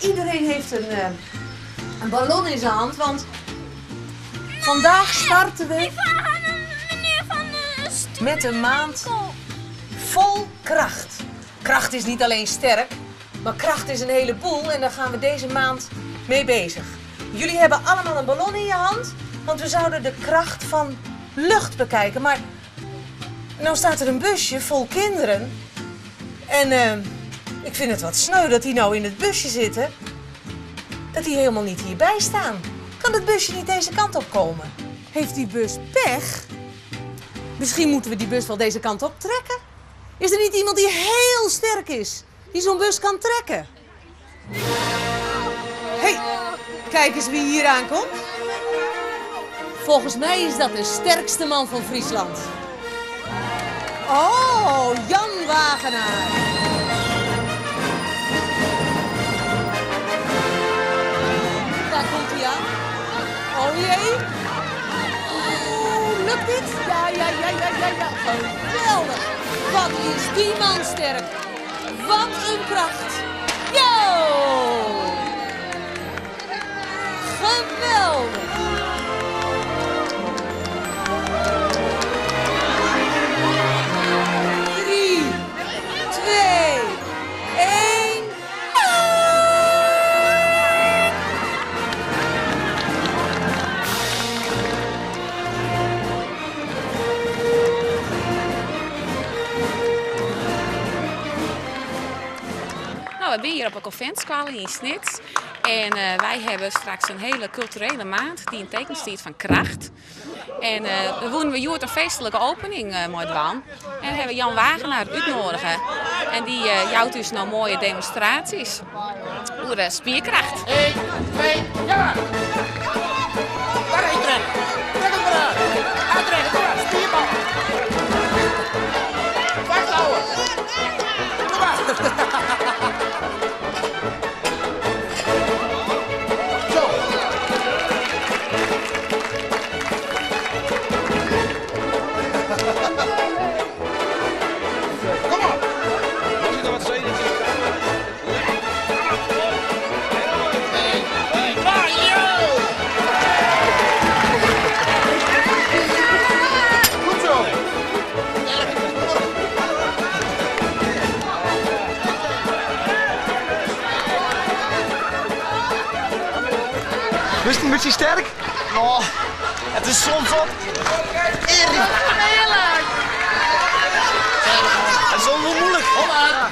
Iedereen heeft een, eh, een ballon in zijn hand, want vandaag starten we met een maand vol kracht. Kracht is niet alleen sterk, maar kracht is een heleboel en daar gaan we deze maand mee bezig. Jullie hebben allemaal een ballon in je hand, want we zouden de kracht van lucht bekijken. Maar nou staat er een busje vol kinderen en eh, ik vind het wat sneu dat die nou in het busje zitten, dat die helemaal niet hierbij staan. Kan dat busje niet deze kant op komen? Heeft die bus pech? Misschien moeten we die bus wel deze kant op trekken. Is er niet iemand die heel sterk is, die zo'n bus kan trekken? Hé, hey, kijk eens wie hier aankomt. Volgens mij is dat de sterkste man van Friesland. Oh, Jan Wagenaar. Daar komt hij aan. Oh jee. Oeh, lukt dit? Ja, ja, ja, ja, ja, ja. Geweldig. Wat is die man sterk. Wat een kracht. Yo! Geweldig. Drie, twee, één. Nou, we zijn hier op een conventskoalle in Snits. En eh, wij hebben straks een hele culturele maand die in teken staat van kracht. En uh, we wonen we hier een feestelijke opening uh, mooi dwaan. En hebben we Jan Wagenaar uitnodigen. En die uh, jouwt dus nou mooie demonstraties over spierkracht. 1, 2, ja! Daar trekken. Trek het maar aan. Uittrekken, kom maar, spierbal. Vasthouden. Kom maar. Zo. Kom op. Er zit wat zenuwtjes in. Goed zo. Is het een beetje sterk? Oh, het is soms op. Het is wel moeilijk. Kom maar.